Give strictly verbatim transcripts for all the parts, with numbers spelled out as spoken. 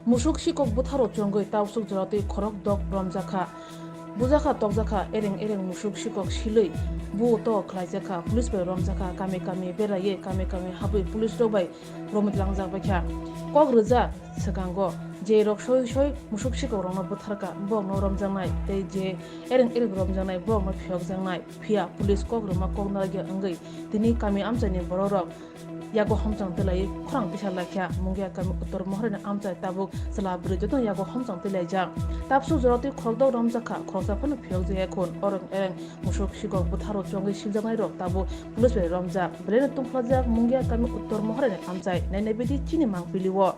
Musuk sikok bwtharo chongwi tabsuk joratwi khorok dok romjakha. Bujakha tokjakha, ereng ereng musuk sikok silwi bu to khlaijakha, police bai romjakha, kami kami beraiwi, kami kami habwi police rok bai romwi tlangjak baikha. Kok rwjak swkango je rok soi soi musuk sikok rokno bwtharkha, bokno romjaknai tei je ereng ereng romjaknai bokno phiyokjaknai. Phiya police kok rwma kok narwkya wngwi tini kami amchaini borok rok yago homchang twlaiwi khorang tisa laikha. Mungia kami Uttor Mohorani amchai tabuk chwla bwrwi jotono yago homchang twilaijak. Tabsuk joratwi khorokdok romjakha, khoroksa phano phiyokjakya khun. Oreng ereng musuk sikok bwtharo chongwi siljaknairok tabuk police bai romjak. Belaino tungphlajak Mungia kami Uttor Mohorani amchai. Nainai bidi chini mangpilio.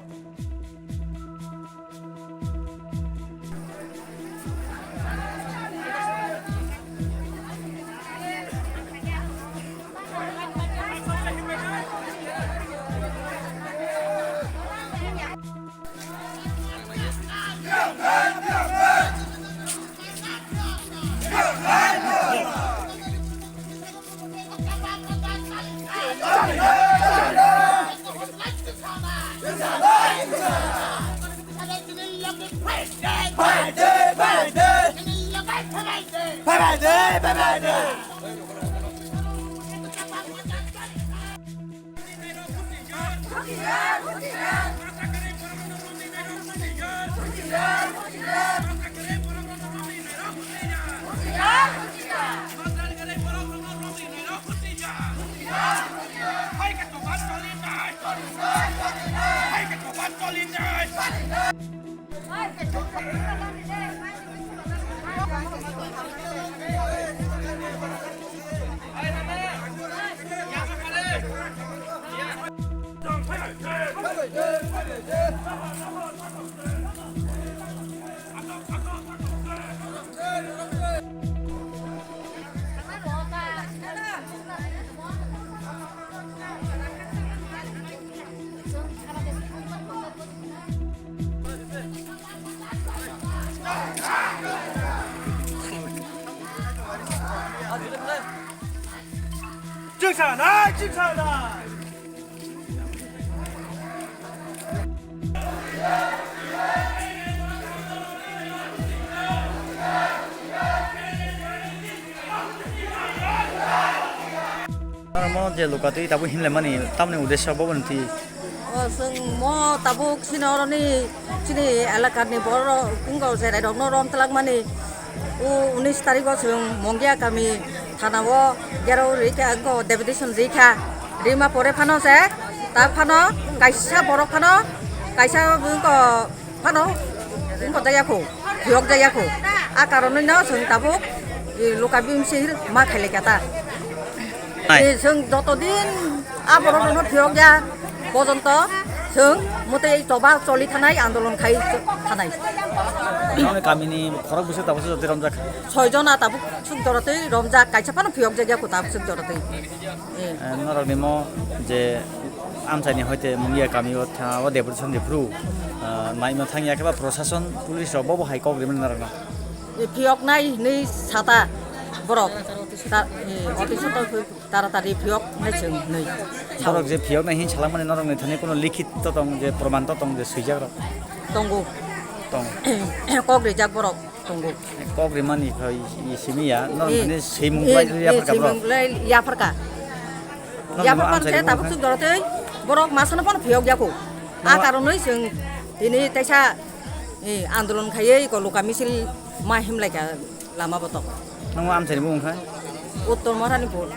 Chwngsa nai, chwngsa nai. Mo je lukatwi tabuk himlaimani tamni uddesyo bo bwrwngtwi. O, chwng mo tabuk chini oroni chini elakani borok wngkha, cherai rokno rom twlangmani. O unis tarikgo chwng Mongia kami thanao gerao rikha, wngkha deputation rikha. Rima pore phano se ta phano kaisa borok phano kaisa wngkha phano wngkha jaya kho, phiyok jaya kho. A karonwi no chwng tabuk, e, luka bimsir ma khailai kha ta. Hai. E, chwng joto din a borok rokno phiyok ya pojonto chwng mwtwi choba choli thanai, andolon khai thanai. Nini kamini khorok bwswk tabuk se jotwi romjak kha? Soi jona tabuk swk joratwi romjak, kaisa phano phiyok jak ya kho tabuk swk joratwi. Eh. Eh, norokni mo je amchaini hoite Mungia kami o tha, o deputation jephru, ah, naima thangya khe ba prosason, police rok bo bo hai kok rimani norokno? Eh, phiyok nai hinwi sata borok. Ta-, eh, office o to taratari phiyok nai chwng hinwi. Borok je phiyok nai hin salangmani norokni thani kono likhit to tong je proman to tong je swijak rok? Tongo. Tong. Kok rijak borok. Tongo. Kok rimani kho i simi ya, norok eh, thani swimung eh, bai eh, yapharka borok. Swimung lai yapharka. Norok yapharka amchai se rimung tabuk kha? Chuk dorotwi borok masano phano phiyok ya kho. A norok karonwi chwng tini taisa, eh, andolon khaiwi ko luka misil ma himlai kha lama botok. Nongo amchaini bumung kha? Uttor Maharani Pur.